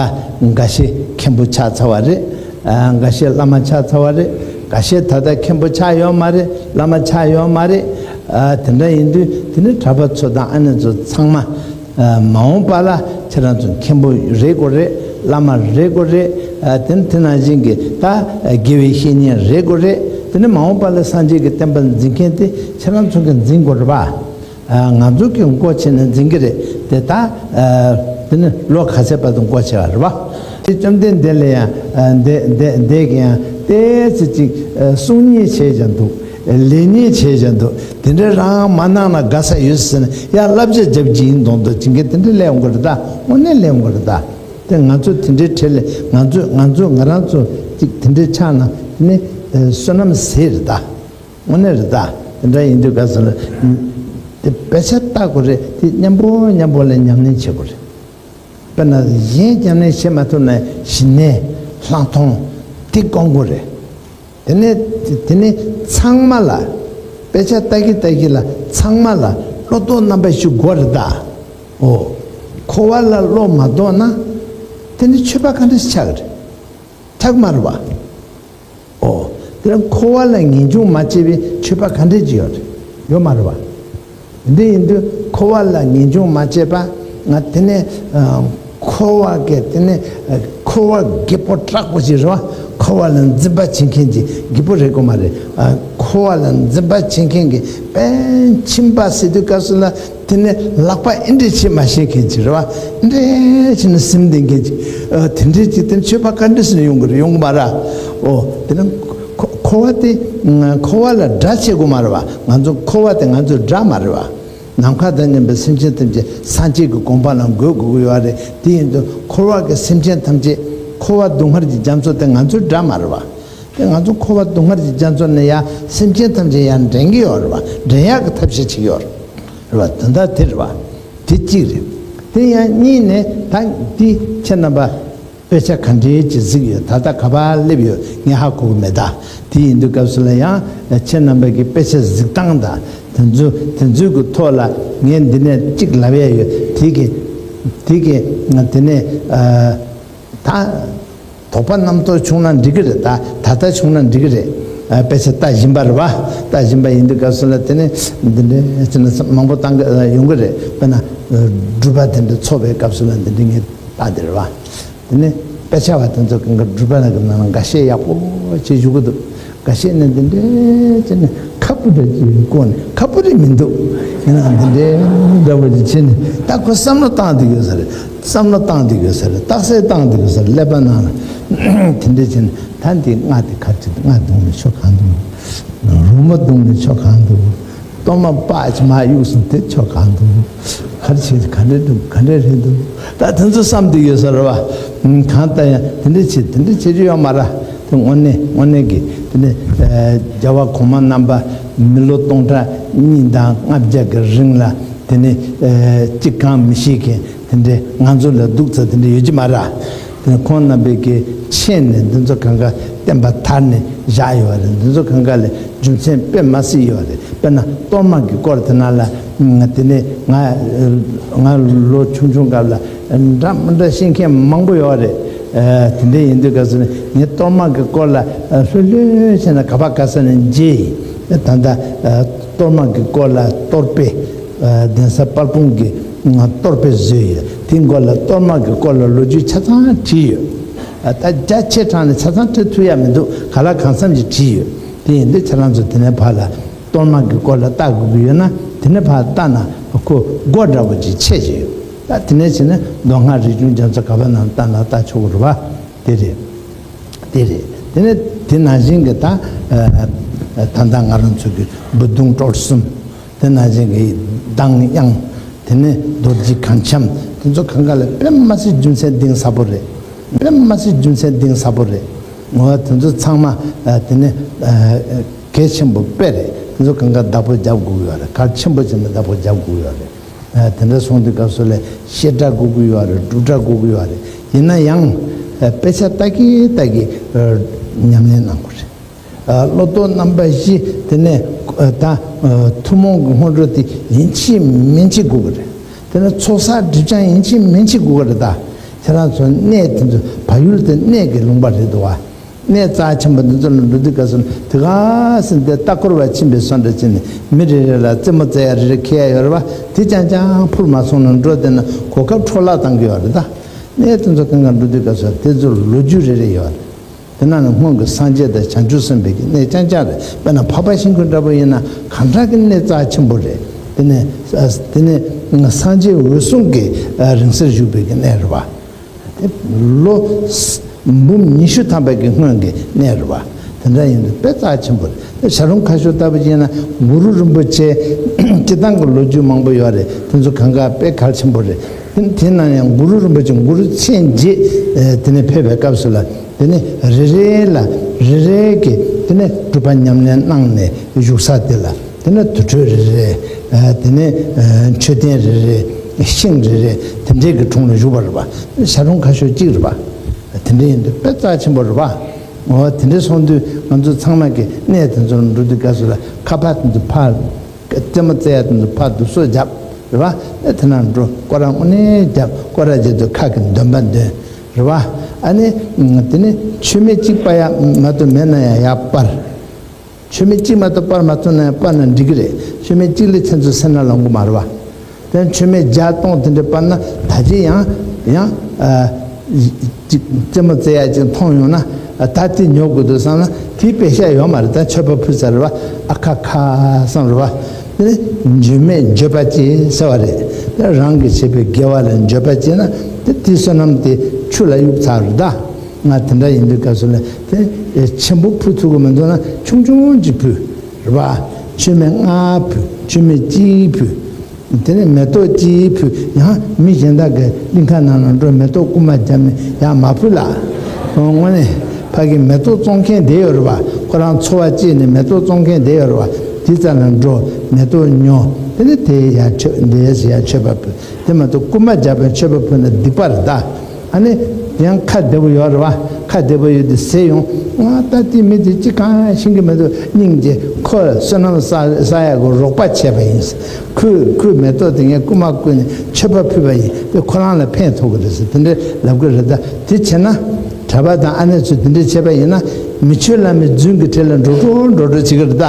འགའ་ཤས་མཁན་པོ་ཆགས་ཚར་བ་རེད། འགའ་ཤས་བླ་མ་ཆགས་ཚར་བ་རེད། འགའ་ཤས་ད་ལྟ་མཁན་པོ་ཆགས་ཡོད་མ་རེད། བླ་མ་ཆགས་ཡོད་མ་རེད། དེ་འདྲ་ཡིན་དུས་དེ་ནས་གྲྭ་པ་ཚོ་དང་ཨ་ནེ་ཚོ་ཚང་མ། མ་འོངས་པ་ལ་ཁྱེད་རང་ཚོ་མཁན་པོ་རེད་དགོས་རེད། བླ་མ་རེད་དགོས་རེད། དེ་ནི་དེ་ནང་བཞིན་གྱི་ད་དགེ་བའི་བཤེས་གཉེན་རེད་དགོས་རེད། དེ་ནི་མ་འོངས་པ་ལ་སངས་རྒྱས་ཀྱི་བསྟན་པ་འཛིན་མཁན་དེ་ཁྱེད་རང་ཚོ་གིས་འཛིན་དགོས་རེད་པ། ང་ཚོ་གིས་མགོ་ཆེ་ནས་འཛིན་གྱི་རེད་དེ། ད་དེ་ནི་ལོ་ག་ཚད་བར་དུ་མགོ་ཆེ་བ་རེད་པ། དེ་བཅོམ་ལྡན་འདས་ལ་ཡང་འདས་འདས་འདས་ཀྱི་ཡང་ ཏོག་ཙམ་ཅིག་གསུང་ཉེས་བྱས་ཀྱང་འདུག་ལས་ཉེས་བྱས་ཀྱང་འདུག་དེ་འདྲའི་རང་མ་གནང་ན་དགའ་ས་ཡོད་ཟེར་ན་ཡ་བསླབ་བྱ་རྒྱབ་ཀྱི་ཡིན་མདོག་མདོག་བྱེད་མཁན་དེ་འདྲ་སླེབས་ཡོང་གི་རེད་ད། དངོས་གནས་སླེབས་ཡོང་གི་རེད་ད། དེ་ང་ཚོ་དེ་འདྲའི་གྲས་ལས་ང་ཚོས་ང་ཚོས་ང་རང་ཚོ་ཅིག་དེ་འདྲའི་ཆགས་ན་ནི་བསོད་ནམས་ཟད་རེད་ད། དངོས་གནས་རེད་ད། དེ་འདྲ་ཡིན་དུས་ག་ཟེར་ན། དེ་དཔེ་ཆ་ལྟ་དགོས་རེད། དེ་མཉམ་པོ་མཉམ་པོ་ལ་ཉམས་ལེན་བྱེད་དགོས་རེད། དཔེར་ན་གཞན་ཉམས་ལེན་བྱེད་མ་ཐུབ་ན་ཞི་གནས་ལྷག་མཐོང་དེ་སྐོང་དགོས་རེད། དེ་ནས་དེ་ནས་ཚང་མ་ལ་དཔེ་ཆ་ལྟ་གི་ལྟ་གི་ལ་ཚང་མ་ལ་བློ་ལྡོག་རྣམ་པ་བཞི་དགོས་རེད་ད། འོ། འཁོར་བ་ལ་བློ་མ་ལྡོག་ན་དེ་ནི་ཆོས་པ་ག་འདྲ་ཞིག་ཆགས་ཀྱི་རེད། ཆགས་མ་རེད་བ། ཨོ། དེ་ལ་འཁོར་བ་ལ་ངེས་འབྱུང་མ་སྐྱེས་པའི་ཆོས་པ་ག་འདྲས་ཅིག་ཡོད་རེད། ཡོད་མ་རེད་བ། འདི་ཡིན་དུས་འཁོར་བ་ལ་ངེས་འབྱུང་མ་སྐྱེས་པ་ང་དེ་ནས་ཨ། འཁོར་བ་གི་དེ་ནས་ཨ། འཁོར་བ་རྒད་པོ་དྲག་པོ་ཅིག་རེད་བ། འཁོར་བ་ལ་འཛིན་པ་བྱེད་མཁན་གྱི་རྒད་པོ་རེད་དགོས་མ་རེད། ཨ། འཁོར་བ་ལ་འཛིན་པ་བྱེད་མཁན་གྱི་དཔལ་ཁྱིམ་པ་ཟེར་དུས་སྐབས་སུ་ལ། དེ་ནས་ལག་པ་ཨེ་འདྲས་བྱེད་མ་ཤེས་མཁན་ཅིག་རེད་བ། ཨེ་འདྲས་བྱས་ནས་སེམས་ལྡན་མཁན་ཅིག་ཨ། དེ་འདྲས་ཅིག་དེ་ནས་ཆོས་པ་ག་འདྲས་སེ་ཡོང་གི་རེད། ཡོང་གི་མ་རེད། ཨོ། དེ་ནས་འཁོ་འཁོར་བ་དེ་འཁོར་བ་ལ་དགྲ་བྱེད་དགོས་མ་རེད་བ། ང་ཚོ་འཁོར་བ་དེ་ང་ཚོའི་དགྲ་མ་རེད་བ། ནམ་མཁའ་དང་མཉམ་པའི་སེམས་ཅན་ཐམས་ཅད་སངས་རྒྱས་ཀྱི་གོ་འཕང་ལ་འགོད་དགོས་ཀྱི་ཡོད་རེད། དེ་ཡིན་དུས་འཁོར་བ་གི་སེམས་ཅན་ཐམས་ཅད་འཁོར་བ་སྡུག་བསྔལ་གྱི་རྒྱ་མཚོ་དེ་ང་ཚོའི་དགྲ་མ་རེད་བ། དེ་ང་ཚོ་འཁོར་བ་སྡུག་བསྔལ་གྱི་རྒྱ་མཚོ་ནས་ཡང་སེམས་ཅན་ཐམས་ཅད་ཡང་འདྲེན་གྱི་ཡོད་རེད་བ། འདྲེན་ཡག་གི་ཐབས་ཤེས་བྱེད་ཀྱི་ཡོད་རེད་བ། དོན་དག་དེ་རེད་བ། དེ་གཅིག་རེད། དེ་ཡང་གཉིས་ནས་ད་འདི་ཁྱེད་རྣམ་པ་དཔེ་ཆ་ག་འདྲའི་ཅིག་གཟིགས་ཡོད། ད་ལྟ་ག་པར་སླེབས་ཡོད་ངས་ཧ་གོ་གི་མེད་ད། དེ་ཡིན་དུས་སྐབས་སུ་ལ་ཡང་ཁྱེད་རྣམ་པ་གི་དཔེ་ཆ་གཟིགས་སྟངས་དང་དེ་ཚོ་དེ་ཚོའི་གི་ཐོག་ལ་ངས་འདི་ནས་གཅིག་ལབ་ཡ་ཡོད། དེ་གི་དེ་གི་ང་དེ་ནས་ཨ། ད། དོགས་པ་རྣམ་རྟོག་བྱུང་ན་འགྲིག་གི་རེད་ད། ད་ལྟ་བྱུང་ན་འགྲིག་གི་རེད། ཨ། དཔེ་ཆ་ལྟ་བཞིན་པ་རེད་བ། ལྟ་བཞིན་པ་ཡིན་དུས་སྐབས་སུ་ལ་དེ་ནས་འདི་འདྲའི་ཅི་ན་མང་པོ་བཏང་གི་ཡོང་གི་རེད། དཔེར་ན་སྒྲུབ་པ་དེ་འདྲ་ཚོགས་པའི་སྐབས་སུ་ལ་འདི་འདྲའི་ངས་ལྟ་དེ་རེད་བ། དེ་ནས་དཔེ་ཆ་བ་དེ་ཚོ་གང་ག་སྒྲུབ་པ་ལ་གི་ནང་ལ་འགའ་ཤས་ཡག་པོ་བྱེད་བཞུགས་གི་འདུག་འགའ་ཤས་ནི་འདི་འདྲའི་ཅི་ནས་ཁ་སྤུ་འདྲ་ཅིག་བཀོག་ནས། ཁ་སྤུ་རེད་མི་འདུག་ཡིན་ནའང་འདི་འདྲའི་འདྲ་པོ་ཅིག་བྱས་ནས་ད་ཁོ་བསམ་བློ་བཏང་བསྡད་ཡོད་ས་རེད། བསམ་བློ་བཏང་བསྡད་ཡོད་ས་རེད། རྟགས་གསལ་བཏང་བསྡད་ཡོད་ས་རེད། ཀླད་པ་ནང་ལ་དེ་འདྲ་བྱས་ནས་ད་འདི་སྔགས་དེ་ག་རེ་བྱེད། སྔགས་བརྡུངས་ནས་ཆོ་གང་འདུག་རོལ་མོ་བརྡུངས་ནས་ཆོ་གང་འདུག་གཏོར་མ་པ་ཅིག་མར་གཡུགས་སོང་། དེ་ཆོ་གང་འདུག་ག་རེ་བྱེད། ག་འདྲ་འདུག་ག་འདྲ་རེད་འདུག་ད་དེ་ཚོ་བསམ་བསྡད་ཡོད་ས་རེད་བ། གང་ལྟར་ཡང་དེ་འདྲ་བྱེད་དེ་འདྲ་བྱེད་རྒྱུ་ཡོད་མ་རེད། དེ་དངོས་གནས་དངོས་གནས་ཀྱི་དེ་ནས་ཨ། རྒྱལ་བ་གོང་མ་རྣམ་པ་མི་ལོ་སྟོང་ཕྲག་གཉིས་དང་ལྔ་བརྒྱ་གི་རིང་ལ་དེ་ནས་ཨ། ཅི་གང་མི་ཤེས་མཁན་དེ་འདྲའི་ང་ཚོ་ལ་སྡུག་ཙམ་དེ་འདྲ་ཡོད་ཀྱི་མ་རེད། དེ་ནས་ཁོང་རྣམ་པས་ཀྱི་ཆེད་ནས་འདི་ཚོ་གང་ག་བསྟན་པ་དར་ནས་བཞག་ཡོད་རེད། འདི་ཚོ་གང་ག་ལ་རྒྱུ་མཚན་དཔེ་མ་སྲིད་ཡོད་རེད། དཔེར་ན་གཏོར་མ་གི་སྐོར་དེ་ན་ལ་དེ་ནས་ང་ང་ལོ་ཆུང་ཆུང་སྐབས་ལ་འདྲ་མི་འདྲ་ཤེས་མཁན་མང་པོ་ཡོད་རེད། ཨ། དེ་འདྲ་ཡིན་དུས་སྐབས་སུ་ནས་ངས་གཏོར་མ་གི་སྐོར་ལ་ཨ། ལྷོད་ལྷོད་བྱས་ནས་ག་པ་ག་ས་ནས་མཇལ་ཡིན། ད་ལྟ་ཨ། གཏོར་མ་གི་སྐོར་ལ་གཏོར་དཔེ་ཨ། གདན་ས་དཔལ་སྤུངས་ཀྱི་གཏོར་དཔེ་བཟོས་ཡོད། དེའི་སྐོར་ལ་གཏོར་མ་གི་སྐོར་ལ་ལོ་རྒྱུས་ཆ་ཚང་བྲིས་ཡོད། ཨ། ད་རྒྱ་ཆེ་དྲགས་ནས་ཆ་ཚང་བྲི་ཐུབ་ཡ་མི་འདུག་ག་ལ་གང་འཚམ་ཞིག་བྲིས་ཡོད། དེ་ཡིན་དུས་ཁྱེད་རང་ཚོ་དེ་ནས་ཕར་ལ་གཏོར་མ་གི་སྐོར་ལ་ལྟ་དགོས་ཀྱི་ཡོད་ན་དེ་ནས་ཕར་ལྟ་ན་ཁོ་མགོ་འདྲ་པོ་ཅིག་ཆད་ཀྱི་ཡོད། ད་དེ་ནས་བྱས་ན་མདོ་སྔགས་རིག་གཞུང་རྒྱ་མཚོ་ག་པ་ནང་ལྟ་ན་ལྟ་ཆོག་གི་རེད་བ། དེ་རེད། དེ་རེད། དེ་ནས་དེ་ནང་བཞིན་གྱི་ད་ཨ། ད་ལྟ་ང་རང་ཚོ་གི་འབུད་རྡུང་གྲོལ་གསུམ། དེ་ནང་བཞིན་གྱི་གདངས་དབྱངས། དེ་ནས་རྡོ་རྗེ་གང་འཁྱམས། དེ་ཚོ་གང་ག་ལ་དཔེ་མ་སྲིད་རྒྱུ་མཚན་གཏིང་ཟབ་པོ་རེད། དཔེ་མ་སྲིད་རྒྱུ་མཚན་གཏིང་ཟབ་པོ་རེད། ངོ་། དེ་ཚོ་ཚང་མ་ཨ། དེ་ནས་ཨ། གལ་ཆེན་པོ་དཔེ་རེད། དེ་ཚོ་གང་ག་བདག་པོ་རྒྱབ་དགོས་ཀྱི་ཡོད་རེད། གལ་ཆེན་པོ་བྱས་ནས་བདག་པོ་རྒྱབ་དགོས་ཀྱི་ཡོད་རེད། ཨ། དེ་འདྲ་སོང་དུས་སྐབས་སུ་ལ་བཤད་གྲྭ་དགོས་ཀྱི་ཡོད་རེད། སྒྲུབ་གྲྭ་དགོས་ཀྱི་ཡོད་རེད། ཡིན་ན་ཡང་ཨ། དཔེ་ཆ་ལྟ་གི་ལྟ་གི་ཨ། ཉམས་ལེན་གནང་དགོས་རེད། ཨ། བློ་ལྡོག་རྣམ་པ་བཞི། དེ་ནས་ཨ། ད་ཨ། ཐུན་མོང་གི་སྔོན་འགྲོ་དེ་ཡིན་གཅིག་མིན་གཅིག་དགོས་ཀྱི་རེད། དེ་ནས་ཚོགས་བསགས་སྒྲིབ་སྦྱང་ཡིན་གཅིག་མིན་གཅིག་དགོས་ཀྱི་རེད་ད། ཁྱེད་རང་ཚོ་གནས་དེ་ཚོ་བལ་ཡུལ་དེ་གནས་ཀྱི་ལུང་པ་རེད་འདུག་བ། གནས་རྩ་ཆེན་པོ་འདི་ཚོ་ལ་འགྲོ་དུས་སྐབས་སུ་དེ་ག་སེ་འདི་ལྟ་སྐོར་བ་ཕྱིན་པའི་བཟོ་འདྲ་བྱས་ནས་མི་རེ་རེ་ལ་རྩེད་མོ་རྩེ་ཡ་རེ་རེ་འཁྱེར་ཡ་ཡོད་རེད་བ། དེ་རྐྱང་རྐྱང་འཕུར་མ་སོང་ན་འགྲོ་བསྡད་ན་གོ་སྐབས་འཕྲོ་བརླག་བཏང་གི་ཡོད་རེད་ད། གནས་དེ་ཚོ་གང་ག་འགྲོ་དུས་སྐབས་སུ་དེ་ཚོར་ལོ་རྒྱུས་རེ་རེ་ཡོད་རེད། དེ་ནང་ནས་སྔོན་གྱི་སངས་རྒྱས་དང་བྱང་ཆུབ་སེམས་དཔའི་གི་གནས་རྐྱང་རྐྱང་རེད། དཔེར་ན་འཕགས་པ་ཤིང་ཀུན་འདྲ་པོ་ཡིན་ན་གང་འདྲ་གི་གནས་རྩ་ཆེན་པོ་རེད། དེ་ནས་ཨ། དེ་ནས་སངས་རྒྱས་འོད་སྲུང་གི་ཨ། རིང་བསྲེལ་བཞུགས་པའི་གི་གནས་རེད་བ། དེ་ལོ་འབུམ་ཉི་ཤུ་ཐམ་པའི་གི་སྔོན་གྱི་གནས་རེད་བ། དེ་འདྲ་ཡིན་དུས་དཔེ་རྩ་ཆེན་པོ་རེད། བྱ་རུང་ཁ་ཤོར་ལྟ་བུ་ཡིན་ན་གུ་རུ་རིན་པོ་ཆེ་སྤྱིར་བཏང་གི་ལོ་རྒྱུས་མང་པོ་ཡོད་རེད། དེ་ཚོ་གང་ག་དཔེ་གལ་ཆེན་པོ་རེད། དེ་དེ་ནང་ཡང་གུ་རུ་རིན་པོ་ཆེ་གུ་རུ་མཚན་བརྒྱད་དེ་ནས་ཕེབས་པའི་སྐབས་སུ་ལ། དེ་ནས་རེ་རེ་ལ་རེ་རེ་གི་དེ་ནས་སྒྲུབ་པ་ཉམས་ལེན་གནང་ནས་བཞུགས་ས་དེ་ལ། དེ་ནས་དུར་ཁྲོད་རེ་རེ། དེ་ནས་མཆོད་རྟེན་རེ་རེ། ཤིང་རེ་རེ། དེ་འདྲའི་གི་དྲུང་ལ་བཞུགས་པ་རེད་པ། བྱ་རུང་ཁ་ཤོར་གཅིག་རེད་པ། དེ་འདྲ་ཡིན་དུས་དཔེ་རྩ་ཆེན་པོ་རེད་པ། འོ་དེ་འདྲ་སོང་དུས་ང་ཚོ་ཚང་མ་གི་གནས་དེ་ཚོར་འགྲོ་དུས་སྐབས་སུ་ལ་ཁ་པར་དེ་ཚོ་ཕར། རྩེད་མོ་རྩེ་ཡ་དེ་ཚོ་ཕར་བསྡུ་གསོག་བརྒྱབ་རེད་པ། དེ་ན་འགྲོ་སྐོར་ར་དངོས་གནས་བརྒྱབ། སྐོར་ར་བརྒྱབ་དུས་ཁ་གི་འདོན་པ་འདོན་རེད་པ། ཨ་ནི་དེ་ནི་མཆོད་མེ་གཅིག་སྤར་ཡ་མ་གཏོགས་མེད་ན་ཡང་ཡར་སྤར། མཆོད་མེ་གཅིག་མ་གཏོགས་སྤར་མ་ཐུབ་ན་ཡང་སྤར་ན་འགྲིག་གི་རེད། མཆོད་མེ་གཅིག་ལས་ཁྱེད་ཚོ་སེར་སྣ་ལངས་གི་མ་རེད་པ། དེ་མཆོད་མེ་བརྒྱ་སྟོང་དེ་འདྲ་སྤར་ན་ད་ཅི་ཡང་ཡང་ཨ་ཅིག་རྩེད་མོ་རྩེ་ཡ་ཅིག་མཐོང་ཡོང་ན། ཨ་ད་དེ་ཉོ་དགོས་འདུག་བསམ་ན་དེའི་པེ་ཤ་ཡོད་མ་རེད། ད་མཆོད་པ་ཕུལ་ཚར་རེད་པ། ཨ་ཁ་ཁ་བསམ་རེད་པ། དེ་ནི་འགྱོད་མེད་འགྱོད་པ་སྐྱེས་ཟེར་བ་རེད། དེ་རང་གིས་བྱས་པའི་དགེ་བ་ལ་འགྱོད་པ་སྐྱེས་ན་དེ་དེའི་བསོད་ནམས་དེ་ཆུ་ལ་གཡུག་ཚར་རེད་ད། ང་དེ་འདྲ་ཡིན་དུས་སྐབས་སུ་ལ་དེ་ཆེན་པོ་ཕུལ་ཐུབ་ཀྱི་མི་འདུག་ན་ཆུང་ཆུང་ཅིག་ཕུལ་རེད་པ། མཆོད་མེ་ལྔ་ཕུལ། མཆོད་མེ་གཅིག་ཕུལ། དེ་ནས་མེ་ཏོག་གཅིག་ཕུལ། ཡང་མི་གཞན་དག་གི་གླིང་ཁ་ནང་ལ་འགྲོ་མེ་ཏོག་རྐུན་མ་བརྒྱབ་ནས་ཡང་མ་ཕུལ་ལ། དངོས་གནས་ཕ་གི་མེ་ཏོག་བཙོང་མཁན་དེ་ཡོད་རེད་པ། ཁོ་རང་འཚོ་བ་སྐྱེལ་ནས་མེ་ཏོག་བཙོང་མཁན་དེ་ཡོད་རེད་པ། དེ་རྩ་ལ་འགྲོ་མེ་ཏོག་ཉོ། དེ་ནས་དེ་ཡང་མཆོད་འདི་ཡས་ཡང་མཆོད་པ་ཕུལ། དེ་མ་གཏོགས་རྐུན་མ་བརྒྱབ་པའི་མཆོད་པ་ཕུལ་ན་སྡིག་པ་རེད་ད། ཨ་ནི་ཡང་ཁ་བདེ་པོ་ཡོད་རེད་པ། ཁ་བདེ་པོ་ཡོད་དུས་ཟེར་ཡོང་། ང་ད་ལྟའི་མི་དེ་ཅི་གང་ཤེས་ཀྱི་མི་འདུག་སྙིང་རྗེ། ཁོ་བསོད་ནམས་བསགས་བསགས་ཡག་གི་རོགས་པ་བྱས་པ་ཡིན། ཁོས་ཁོས་མེ་ཏོག་དེ་ངས་རྐུན་མ་བརྐུས་ནས་མཆོད་པ་ཕུལ་བ་ཡིན། དེ་ཁོ་རང་ལ་ཕན་ཐོགས་ཀྱི་རེད་ཟེར་དེ་འདྲའི་ལབ་ཀྱི་རེད་ད། དེ་བྱས་ན་གྲྭ་པ་དང་ཨ་ནེ་ཚོས་དེ་འདྲ་བྱས་པ་ཡིན་ན་མི་ཆོས་བླ་མའི་རྫུན་གྱི་གྲལ་ལ་འགྲོ་འགྲོ་འགྲོ་འགྲོ་བྱེད་ཀྱི་རེད་ད།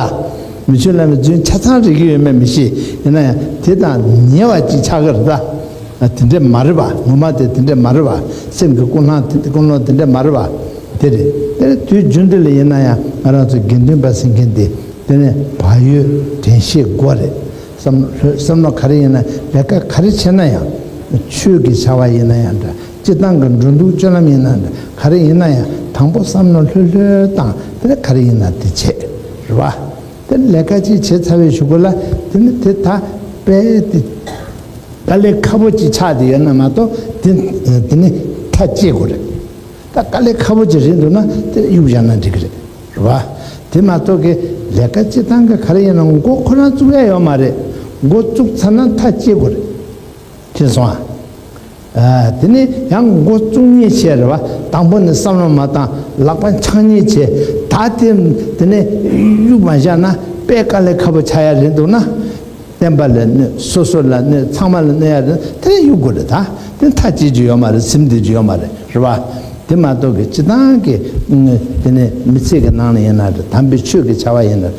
མི་ཆོས་བླ་མའི་རྫུན་ཆ་ཚང་རེག་གི་ཡོད་མེད་མི་ཤེས། ཡིན་ན་ཡང་དེ་དང་ཉེ་བ་ཅིག་ཆགས་ཀྱི་རེད་ད། ཨ་དེ་འདྲས་མ་རེད་པ། ངོ་མ་དེ་དེ་འདྲས་མ་རེད་པ། སེམས་ཀྱི་ཀུན་སློང་དེ་ཀུན་སློང་དེ་འདྲས་མ་རེད་པ། དེ་རེད། དེ་རེད། དུས་རྒྱུན་དུ་ལ་ཡིན་ན་ཡང་ང་རང་ཚོ་དགེ་འདུན་པ་ཟེར་མཁན་དེ་དེ་ནས་བག་ཡོད་དྲན་ཤེས་དགོས་རེད། བསམ་བསམ་བློ་ག་རེ་ཡིན་ན་ལས་ཀ་ག་རེ་བྱས་ན་ཡང་ཆོས་ཀྱི་བྱ་བ་ཡིན་ན་ཡང་འདྲ། སྤྱིར་བཏང་གི་འགྲོ་འདུག་སྤྱོད་ལམ་ཡིན་ན་འདྲ། ག་རེ་ཡིན་ན་ཡང་དང་པོ་བསམ་བློ་ལྷོད་ལྷོད་བཏང་། དེ་ནས་ག་རེ་ཡིན་ན་དེ་བྱེད་རེད་པ། དེ་ལས་ཀ་ཅིག་བྱས་ཚར་བའི་གཞུག་གུ་ལ་དེ་ནི་དེ་ད་དཔེ་དེ་དཀའ་ལས་ཁག་པོ་ཅིག་ཆགས་བསྡད་ཡོད་ན་མ་གཏོགས་དེ་དེ་ནི་མཐའ་སྐྱེལ་དགོས་རེད། ད་དཀའ་ལས་ཁག་པོ་ཅིག་རེད་འདུག་ན་དེ་གཡུག་བཞག་ན་འགྲིག་གི་རེད། རེད་པ། དེ་མ་གཏོགས་ཀྱི་ལས་ཀ་སྤྱིར་བཏང་གི་ག་རེ་ཡིན་ན་འགོ་ཁོ་རང་བཙུགས་ཡ་ཡོད་མ་རེད། འགོ་བཙུགས་ཚར་ན་མཐའ་སྐྱེལ་དགོས་རེད། ཤེས་སོང་ཨ། ཨ། དེ་ནས་ཡང་འགོ་བཙུགས་ཉེས་བྱས་རེད་པ། དང་པོ་ནས་བསམ་བློ་མ་བཏང་། ལག་པ་འཆང་ཉེས་བྱས། ད་དེ་དེ་ནས་གཡུག་མ་བཞག་ན་དཔེ་དཀའ་ལས་ཁག་པོ་ཆགས་ཡ་རེད་འདུག་ན། བསྟན་པ་ལ་གནོད། སོ་སོ་ལ་གནོད། ཚང་མ་ལ་གནོད་ཡ་རེད། དེ་ནས་གཡུག་དགོས་རེད་ད། དེ་མཐའ་སྐྱེལ་རྒྱུ་ཡོད་མ་རེད། ཟིན་བསྡད་རྒྱུ་ཡོད་མ་རེད། རེད་པ། དེ་མ་གཏོགས་ཀྱི་སྤྱིར་བཏང་གི་དེ་ནས་མི་ཚེ་གི་ནང་ལ་ཡིན་ན་རེད། དམ་པའི་ཆོས་ཀྱི་བྱ་བ་ཡིན་ན་རེད།